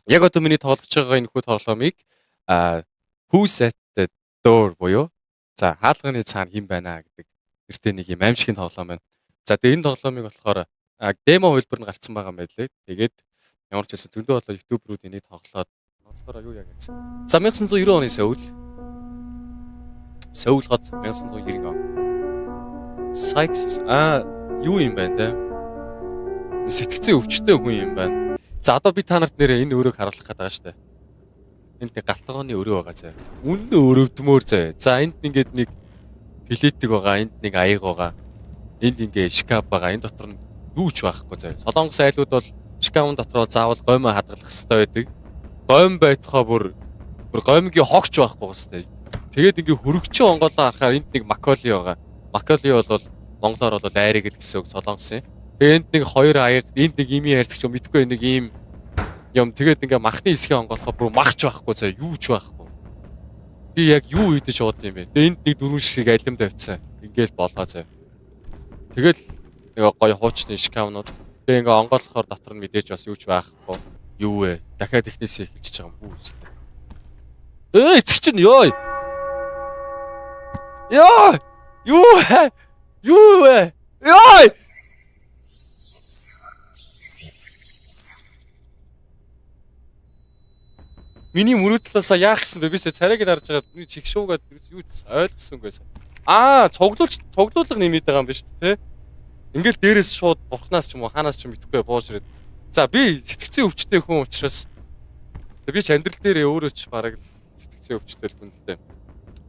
Яг одоо миний тоглож байгаа энэ хүү тоглоомыг Who's at the door буюу за хаалганы цаана хэн байна гэдэг нэртэй нэг юм аимшигын тоглоом байна. За тэгээ энэ тоглоомыг болохоор демо хувилбар нь гарцсан байгаа юм байлээ. Тэгээд ямар ч байсан зөндөө болоо YouTuber-ууд энийг тоглоод болохоор юу яг гэсэн. За 1990 оны Сөүл. Сөүл хот 1990 он. Sykes юу юм бэ те? Сэтгцэн өвчтэй хүн юм байна. За одоо би та нарт нэрээ энэ өрөөг харуулах гээд байгаа шүү дээ. Энд нэг галтгооны өрөө байгаа заа. Үнэн өрөвдмөр заа. За энд ингээд нэг плитик байгаа, энд нэг аяг байгаа. Энд ингээд шкаф байгаа. Энэ дотор нь юу ч байхгүй заа. Солонгос айлууд бол шкафын дотор заавал гоймоо хадгалах хэрэгтэй байдаг. Гойм байтхаа бүр гоймгийн хогч байхгүй хэвээр. Тэгээд ингээд хөрөгчөн онгоолоо харахаар энд нэг маколи байгаа. Маколи бол монголоор бол айрыг л гэсэн үг солонгосын. Тэгээ энд нэг хоёр аяг, энд нэг имийн хайрцагч юм мэдгүй нэг ийм юм. Тэгээд ингээ махны хэсгээ онгоолохоор бүр махч байхгүй заа, юу ч байхгүй. Би яг юу идэж ууд юм бэ? Тэгээ энд нэг дөрвөн ширхэг алим тавьцсан. Ингээл болгоо заа. Тэгэл нэг гоё хуучны шкафнууд. Тэгээ ингээ онгоолохоор дотор нь мэдээж бас юу ч байхгүй. Юу вэ? Дахиад эхнээсээ эхэлчихэж байгаа юм хүү үстэй. Эй, тэг чинь ёо. Ёо! Юу вэ? Юу вэ? Ёо! Миний мөрөөдлөөсөө яах гэсэн бэ? Би сая царайг нь харж байгаад миний чих шуугаад юу ч ойлгосонгүй. Аа, цуглуулга нэмээд байгаа юм биш үү, тэ? Ингээл дээрээс шууд бурхнаас ч юм уу, хаанаас ч юм идэхгүй бууж ирээд. За би сэтгцэн өвчтэй хүн учраас би ч амьдрал дээр өөрөө ч бараг сэтгцэн өвчтэй л хүн л дээ.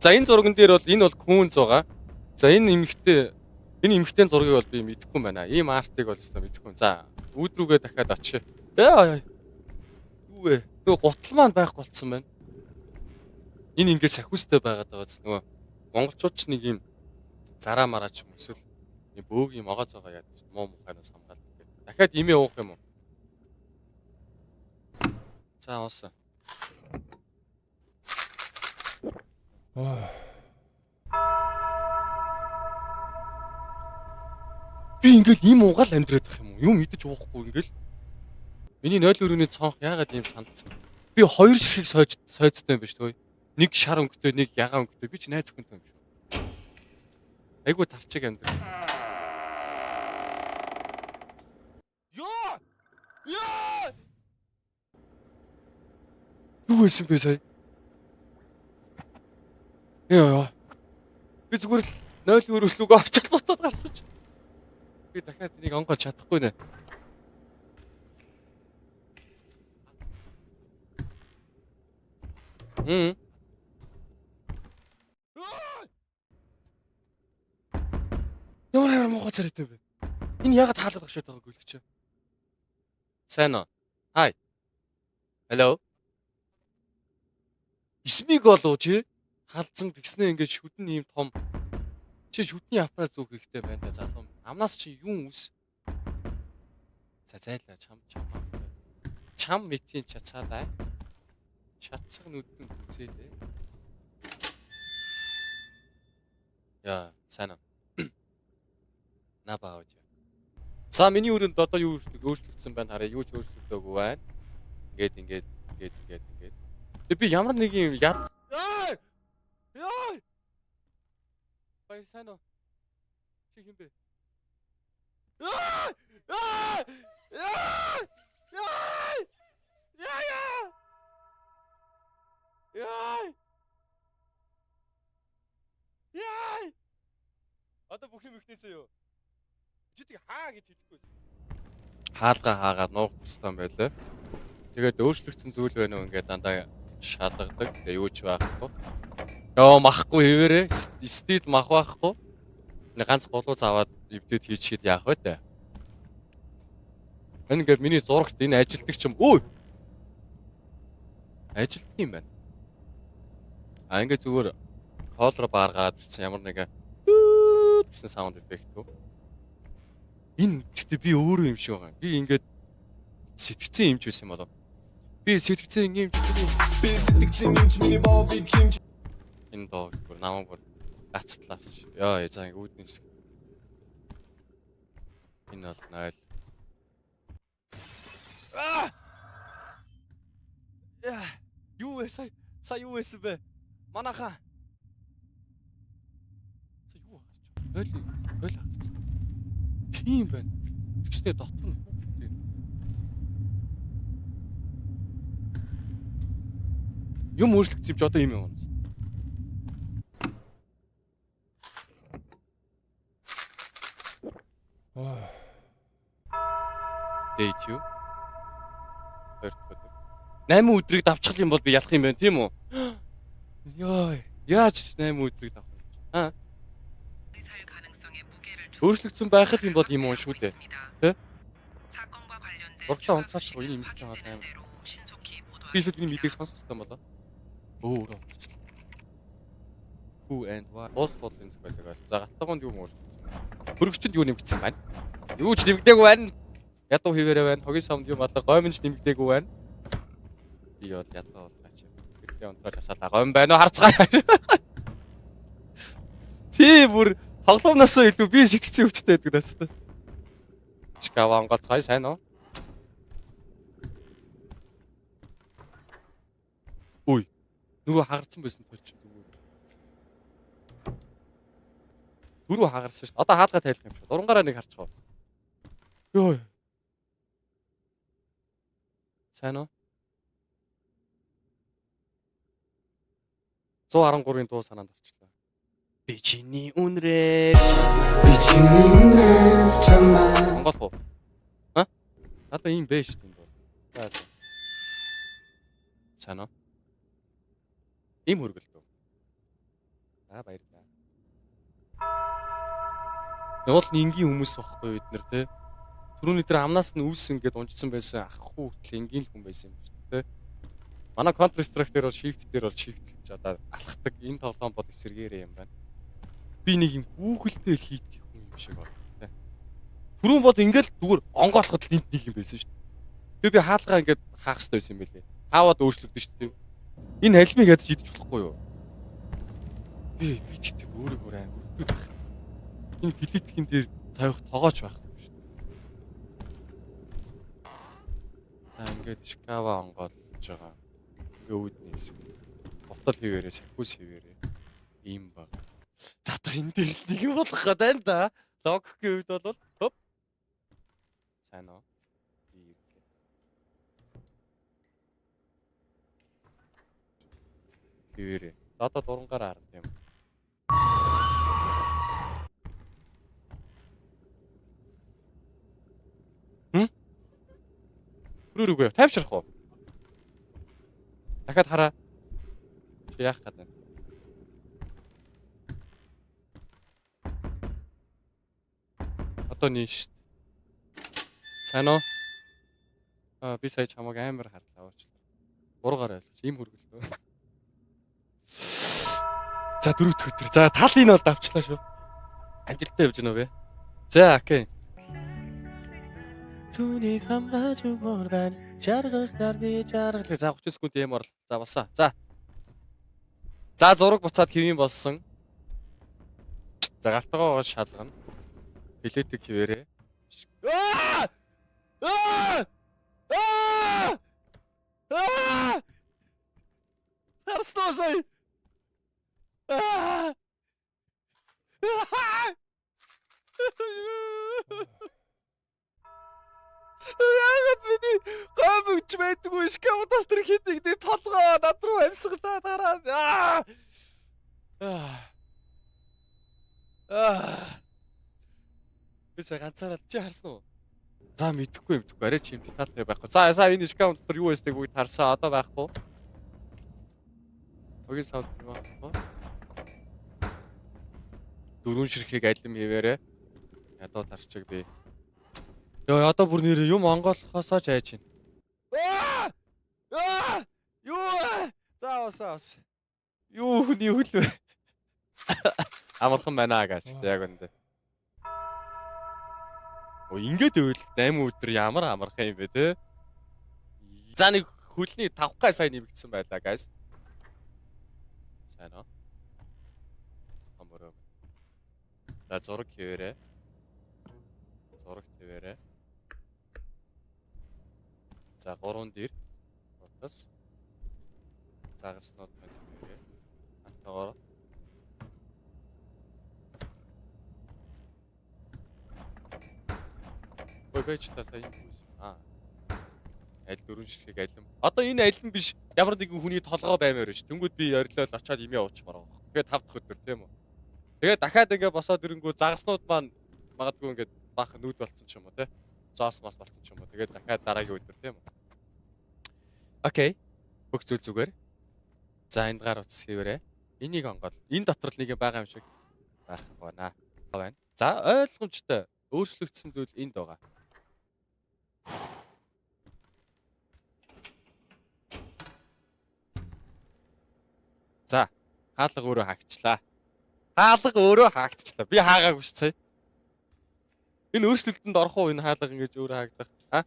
За энэ зурган дээр бол энэ бол күүнз байгаа. За энэ эмэгтэй зургийг бол би мэдэхгүй юм байна. Ийм артыг бол өстой мэдэхгүй. За үүд рүүгээ дахиад очие. Яа. Юу вэ? Нөгөө гутал маань байхгүй болцсон байна. Энэ ингээд сахиустай байгаад байгаа ч нөгөө монголчууд ч нэг юм зараа мараа ч юм эсвэл нэг бөөг юм огоо зоогоо яадаг ч муу мухайнаас хамгаалдаг. Дахиад имээ уух юм уу? За уусан. Би ингээд ийм уугаал амьдраад байх юм уу? Юм идэж уухгүй ингээд. Миний 0 өрөөний цонх яагаад ийм сандсан? Би хоёр ширхэг сойцтой юм биш үү? Нэг шар өнгөтэй, нэг ягаан өнгөтэй. Би ч найз охинтой юм шүү. Айгуу тарчиг амьдрал. Йоо! Йоо! Юу байсан бэ сая? Йоо. Би зүгээр л 0 өрөөлүүг авчиж ботоод гарсан чи. Би дахиад энийг онгойлж чадахгүй нэ. Ямар амар муухай царайтай вэ? Энэ яагаад хаалга тогшоод байгааг гүйлгч. Сайн уу? Hi. Hello. Исмиг болов чи? Халдсан тэгснээ ингээд шүдэн ийм том. Чи шүдний аппарат зүүх хэрэгтэй байна да залуу. Амнаас чи юун үс? За зайлаа чам чам. Чам мэтийн чацаалаа. Шатсаг нүдэн үзээлээ. Яа, сайн уу? На баавч. За миний өрөөнд одоо юу өөрчлөгдсөн байна харъя. Юу ч өөрчлөгдөөгүй байна. Ингээд ингээд ингээд ингээд ингээд. Тэг би ямар нэг юм ял. Яа! Яа! Баяр сайн уу? Чи хэн бэ? Аа! Аа! Яа! Яа! Яа! Яа! Яа! Одоо бүх юм ихнээсээ юу? Чи тийг хаа гэж хэлэхгүй. Хаалга хаагаад нуух тустай юм байлаа. Тэгээд өөрчлөгдсөн зүйл байна уу ингээд дандаа шалгадаг. Тэгээ юу ч байхгүй. Йоо махгүй хэвээрээ стил мах байхгүй. Нэг ганц гулууз аваад эвдээд хийчихэд яах вэ тэ? Энэ ингээд миний зурагт энэ ажилтдаг ч юм. Өө! Ажилтдаг юм байна. А ингээд зүгээр колор бар гараад ирсэн ямар нэгэн гэсэн саунд эффект үү? Энэ гэхдээ би өөрөө юм шиг байгаа. Би ингээд сэтгцэн юмч байсан юм болов. Би сэтгцэн юмч. Би сэтгцэн юмч миний боовыг химч. Энэ доо бүр намайг бүр гацтлаас. Йоо за ингэ үүднээс. Энэ бол 0. Яа, юу вэ сая? Сая юу байсан бэ? Манайхаа. Сая юу харж байна? Хойл харсан. Тийм байна. Тэгснээ дотор нь хүүхдтэй. Юм өөрчлөгдсөн юм чи одоо юм юм. Day 2. Хоёр дахь өдөр. 8 өдрийг давчих юм бол би ялах юм байна, тийм үү? Йой, яаж 8 өдрийг давах вэ? Аа. Өөрчлөгдсөн байх юм бол юм уу шүү дээ. Тэ? Уртаа унтаач энэ эмэгтэй бол амар. Би эсвэл энэ мэдээг сонсох хэрэгтэй болоо. Өөрөө унтчихлаа. Who and why? Уус бодлын зохиолыг бол. За галтгоонд юу өөрчлөгдсөн бэ? Хөргөчөнд юу нэмэгдсэн байна? Юу ч нэмэгдээгүй байна. Ядуу хэвээрээ байна. Хогийн савнд юм алга гоминч нэмэгдээгүй байна. Би бол ядуу боллоо чи. Гэртээ унтраад асаалаа. Гомн байна уу? Харцгаая. Тий бүр тоглоомноос илүү би сэтгцэн өвчтэй байдаг настай. Шкава онголцгой сайн уу? Үй. Нөгөө хагарсан байсан тул чинь дөрөв. Дөрөв хагарсан шүү дээ. Одоо хаалга тайлах юм шиг. Дурангаараа нэг харчих уу. Йоо. Сайн уу? 113-ын дуу санаанд орчлоо. Би чиний үнрээр Би чиний үнээр чамаа Монгол уу? А? Надаа ийм бэ шүү дээ энэ бол. За. Сайн уу? Ийм хөргөлтөө. За баярлалаа. Явал нь энгийн хүмүүс байхгүй бид нар те. Түрүүний тэр амнаас нь үүс ингээд унжсан байсан ах хүү хүртэл энгийн л хүн байсан юм шүү дээ. Манай Counter Strike дээр бол Shift дээр бол shift-лж одоо алхдаг энэ тоглоом бол эсэргээрээ юм байна. Би нэг юм Google дээр хийдэг хүн юм шиг байна те. Түрүүн бол ингээд зүгээр онгойлоход л энд нэг юм байсан шүү дээ. Тэгээ би хаалгаа ингээд хаах хэрэгтэй байсан юм байлээ. Хааваад өөрчлөгдөн шүү дээ. Энэ халимыг ядаж идэж болохгүй юу? Би тэгтээ өөрөө бүр аим өрдөд байх. Энэ плиткэн дээр тавих тогооч байхгүй шүү дээ. За ингээд шкава онгойлж байгаа. Ингээ үүдний хэсэг. Ботол хэвээрээ, сахиус хэвээрээ. Ийм баг. За одоо энэ дээр л нэг юм болох гээд байна да. Логикийн хувьд бол хоп. Сайн уу? Би ирлээ. Хэвээрээ. За одоо дурангаар харна юм. Хм? Рүүрүүгүй тайвшрах уу? Дахиад хараа. Чи яах гээд байна? Одоо нэ шт. Сайн уу? Аа би сая чамайг амар харлаа уучлаа. Буруугаар ойлгож ийм хөргөлтөө. За дөрөв дэх өдөр. За тал энэ бол давчлаа шүү. Амжилттай явж гэнэ бэ? За окей. Түүнийг хамгааж өгмөр байна. Жаргах нарны жаргалыг. За 30 секунд юм орлоо. За басаа. За. За зураг буцаад хэвийн болсон. За галтгоогоо шалгана. Плетик хэвээрээ. Аа! Аа! Аа! Аа! Харсан уу сая? Аа! Яагаад миний гомогч байдаггүй шкаф дотор хит нэг толгоо над руу амьсгалаа дараа. Аа! Аа! Би сая ганцаараа чи харсан уу? За мэдэхгүй юм мэдэхгүй. Арай чи юм детальтай байхгүй. За за энэ шкаф дотор юу байсныг бүгд харсан. Одоо байхгүй. Хогийн савд байхгүй. Дөрвөн ширхэг алим хэвээрээ. Ядуу тарчиг би. Йоо одоо бүр нэр юм онгойлохосоо ч айж байна. Аа! Аа! Юу вэ? За ус ус. Юу хүний хөл вэ? Амархан байна гаас яг үндэ. Оо ингээд байвал 8 өдөр ямар амархан юм бэ те? За нэг хөлний 5 гай сая нэмэгдсэн байлаа guys. Сайн уу? Амараа. За зураг хэвээрээ. Зураг хэвээрээ. За 3 дээр утас. Загаснууд маань хэвээрээ. Алтаагоор. Ой байж та сая юм байсан. Аа. Аль дөрвөн ширхэг алим. Одоо энэ алим биш. Ямар нэгэн хүний толгой баймаар биш. Тэнгүүд би орилол очиад имээ уучмаар байгаа. Тэгээд 5 дахь өдөр тийм үү. Тэгээд дахиад ингээ босоод ирэнгүү загаснууд маань магадгүй ингээд баахан нүд болцсон ч юм уу те. Зоос мос болцсон ч юм уу. Тэгээд дахиад дараагийн өдөр тийм үү. Окей. Бүх зүйл зүгээр. За энд гар утас хэвээрээ. Энийг онгол. Энэ дотор л нэг юм байгаа юм шиг байхгүй байна. Байна. За ойлгомжтой. Өөрчлөгдсөн зүйл энд байгаа. За хаалга өөрөө хаагчлаа. Хаалга өөрөө хаагдчихлаа. Би хаагаагүй ш сая. Энэ өөрчлөлтөнд орох уу энэ хаалга ингэж өөрөө хаагдах? А?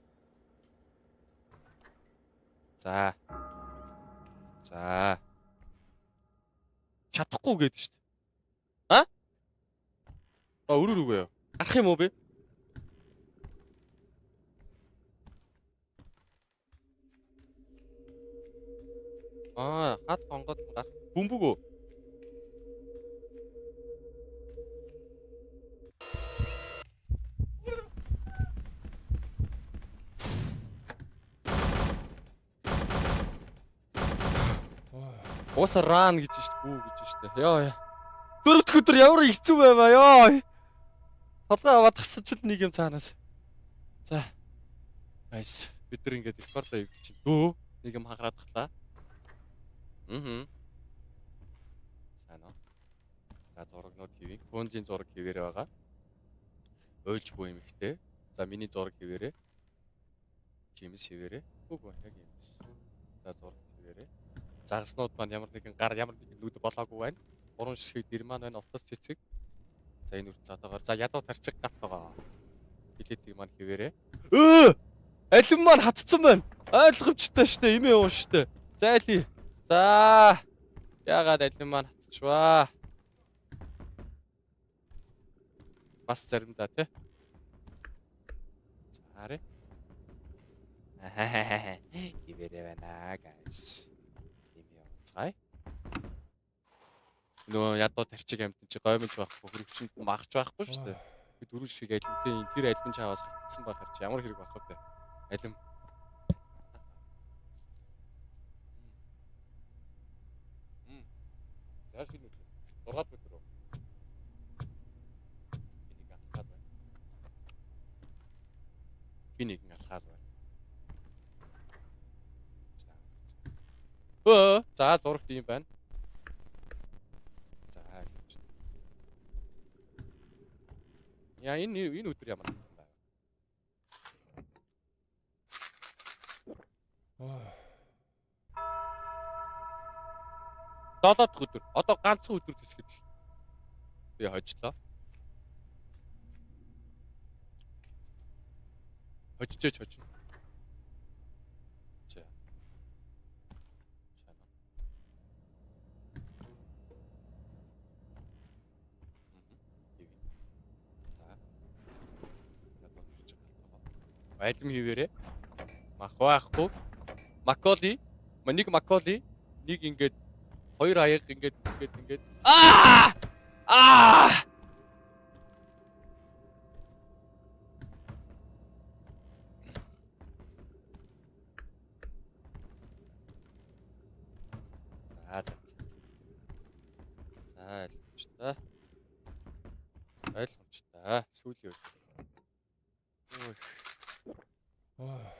За. За. Чадахгүй гээд шүү дээ. А? А өрөө рүүгээ юу? Гарах юм уу би? Аа, хад гонгод гарах. Бөмбөг үү? Уусаа ран гэж штт бүү гэж штт. Йоо яа. Дөрөв дэх өдөр ямар хэцүү байваа ёо. Толгой аваад тасч л нэг юм цаанаас. За. Guys, бид нар ингээд рекордоо явуулчих чинь. Дөө нэг юм хагараадглаа. Мм. Сайн уу. За зурагнууд хэвийн. Фонзын зураг хэвээрээ байгаа. Уйлж буй юм ихтэй. За миний зураг хэвээрээ. Жимс хэвээрээ. Үгүй яг юмс. За зураг хэвээрээ. Загаснууд маань ямар нэгэн гар ямар нэгэн нүд болоогүй байна. Гурван ширхэг дэр маань байна. Утас цэцэг. За энэ үртэл одоогоор за ядуу тарчиг гат байгаа. Билетийг маань хэвээрээ. Өө! Алим маань хатцсан байна. Ойлгомжтой штэ, эмээ уун штэ. Зайли. За. Яагаад алим маань хатчихваа? Бас заримдаа тий. За харъя. Хэвээрээ байна guys. Эмээ ууцгаая. Нөгөө ядуу тарчиг амьтан чи гоймож байхгүй, хөрөгчөнд магч байхгүй шүү дээ. Би дөрвөн шиг алимтай энэ тэр алим чаваас хатцсан байхаар чи ямар хэрэг байх вэ? Алим. За шинэ өдөр. 6 дахь өдөр. Энийг алхаад байна. Би нэгэн алхаад байна. За. Өө, за зурагт юм байна. За. Яа энэ өдөр ямар юм байна? Долоо дахь өдөр. Одоо ганцхан өдөр төсгөл. Би хожлоо. Хожижээч хожино. За. Сайн уу. За. Ядуу тарчиг галтгаа. Байлам хэвээрээ. Мах байхгүй. Маколи. Нэг Маколи, нэг ингээд хоёр аяг ингээд ингээд ингээд аа аа За за за. За ойлгомжтой. Ойлгомжтой. Сүүлийн үе. Ой.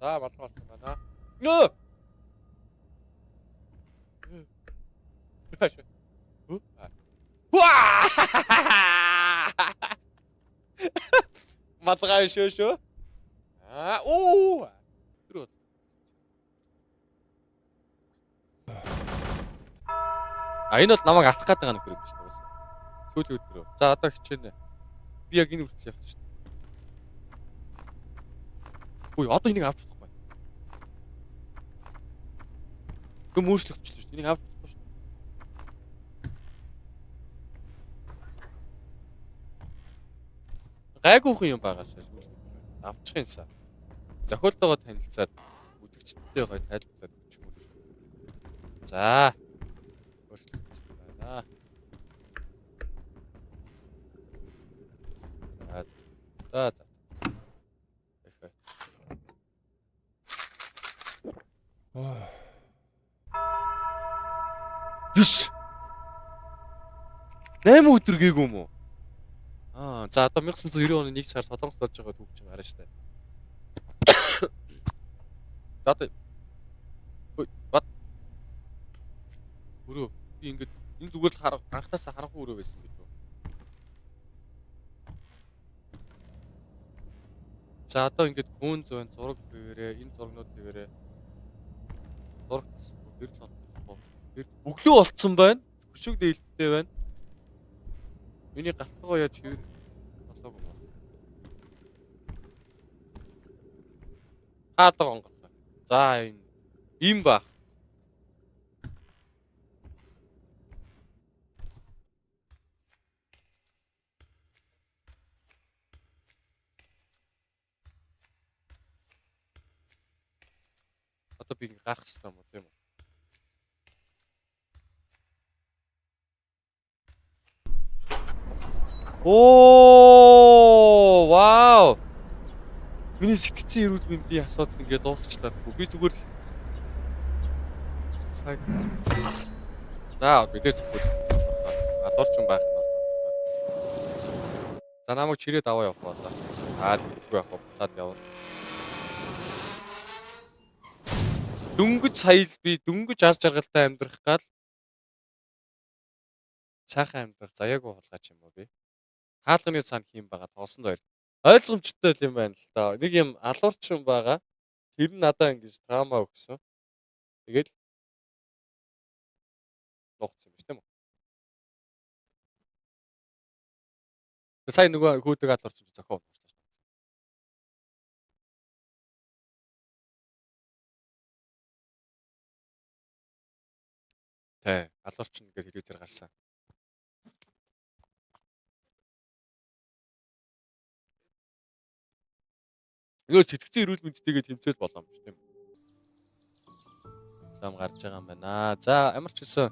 За болон болсон байна. Нөө. Малгай шүү шүү. Аа оо. Тэр. А энэ бол намайг алах гээд байгаа нөхөр юм шүү дээ. Сүүлийн өдрөө. За одоо хичээнэ. Би яг энэ хүртэл явчихсан шүү дээ. Үгүй одоо энийг авч болохгүй. Гүм өөрчлөгдчихлөө шүү дээ. Энийг авч болохгүй шүү дээ. Гайгүйхэн юм байгаа шээ. Авчих юмсан. Зохиолтойгоо танилцаад үзэгчдтэй гоё тайлбарлаад өгч юм уу. За. Өөрчлөгдсөн байна. За. За за. Эхэ. Юс. 8 өдөр гээгүй юм уу? Аа, за одоо 1990 оны 1 сар Солонгост болж байгаа түүх чинь гарна штэ. За одоо Ой, бат. Өрөө би ингээд энэ зүгээр л харах анхнаасаа харанхуй өрөө байсан гэж үү. За одоо ингээд гүн зүүн зураг хэвээрээ энэ зургнууд хэвээрээ зураг тасгүй гэрэл онцлохгүй. Өглөө болцсон байна. Хөшөг дээлттэй байна. Миний галтгоо яаж хэвэр болоогүй юм. Хаалга онгорлоо. За энэ им бах. Одоо би ингэ гарах хэрэгтэй юм уу тийм үү? Оо, вау. Миний сэтгцэн эрүүл мэндийн асуудал ингээд дуусчлаа. Би зүгээр л цаг. За, мэдээж зүгээр. Алуурчин байх нь бол тодорхой. За, намайг чирээд аваа явах болоо. Аа, тэггүй явах буцаад явна. Дөнгөж сая л би дөнгөж аз жаргалтай амьдрах гал сайхан амьдрах заяагүй хулгайч юм уу би? Хаалганы цаана хийм байгаа тоолсон баяр. Ойлгомжтой л юм байна л да. Нэг юм алуурчин байгаа. Тэр нь надаа ингэж трама өгсөн. Тэгэл нуугдсан юм биш тийм үү? Сая нөгөө хүүдэг алуурчин зохион уншсан. Тэ, алуурчин гэж телевизээр гарсан. Нөгөө сэтгцэн эрүүл мэндтэйгээ тэмцээл болоо юм биш тийм үү? Зам гарч байгаа юм байна. За ямар ч гэсэн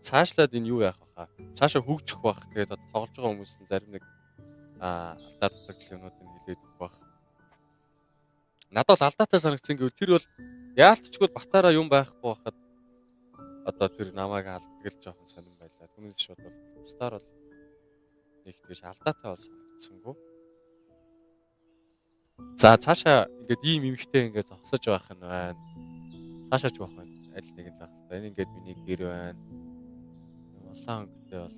цаашлаад энэ юу яах вэ хаа? Цаашаа хөгжих бах. Тэгээд одоо тоглож байгаа хүмүүс нь зарим нэг алдаа дутагдал юмнуудыг хэлээд өгөх бах. Надад бол алдаатай санагдсан гэвэл тэр бол яалтчгүй батаараа юм байхгүй байхад одоо тэр намайг алддаг л жоохон сонирн байлаа. Түүнээс шууд бол бусдаар бол нэг тэгж алдаатай бол санагдсангүй. За цаашаа ингээд ийм эмхтэй ингээд зогсож байх нь байна. Цаашаа ч байх байна. Аль нэг нь байх л та. Энэ ингээд миний гэр байна. Улаан өнгөтэй бол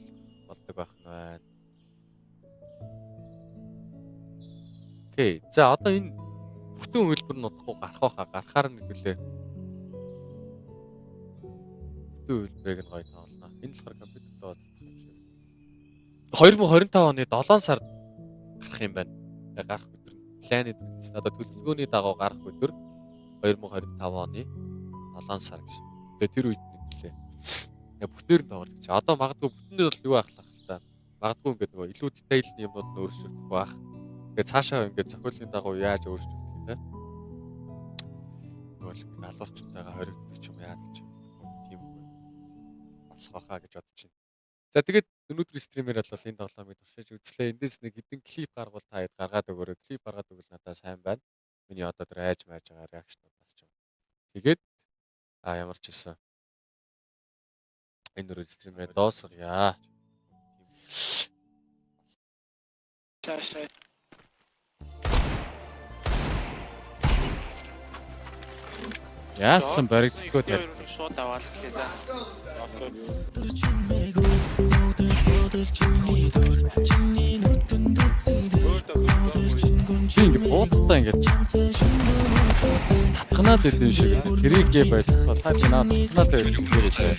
болдог байх нь байна. Окей. За одоо энэ бүтэн хөлбөр нь удахгүй гарах байхаа. Гарахаар нь хэдүүлээ. Бүтэн хөлбөрийг нь гоё тоглоно. Энэ болохоор компьютер руу татах юм шиг. 2025 оны 7 сард гарах юм байна. Тэгээ гарах өдөр нь планет гэсэн. Одоо төлөвлөгөөний дагуу гарах өдөр 2025 оны 7 сар гэсэн. Тэгээ тэр үед нэг хэлээ. Тэгээ бүтээр нь тоглож гэж. Одоо магадгүй бүтэн дээр бол юу ахлах л та. Магадгүй ингээд нөгөө илүү detail-ний юмнууд нь өөрчлөгдөх байх. Тэгээ цаашаа ингээд зохиолын дагуу яаж өөрчлөгдөх юм те. Нөгөө л ингээд алуурчтайгаа хоригддог ч юм яадаг ч юм тийм үг болох байхаа гэж бодож байна. За тэгээд өнөөдөр stream-ээр бол энэ тоглоомыг туршиж үзлээ. Эндээс нэг хэдэн клип гаргуул та хэд гаргаад өгөөрэй. Клип гаргаад өгвөл надад сайн байна. Миний одоо тэр айж мааж байгаа reaction-уудаас ч юм. Тэгээд ямар ч гэсэн энэ өрөө stream-ээ дуусгая. Цаашаа. Яасан баригдахгүй тарь. Шууд аваад гэлээ за. Окей. Чи ингэ буудалтай ингэ татхнаад байт юм шиг. Тэрийг гээ байлаа. Та чи наа татхнаад байт юм шиг.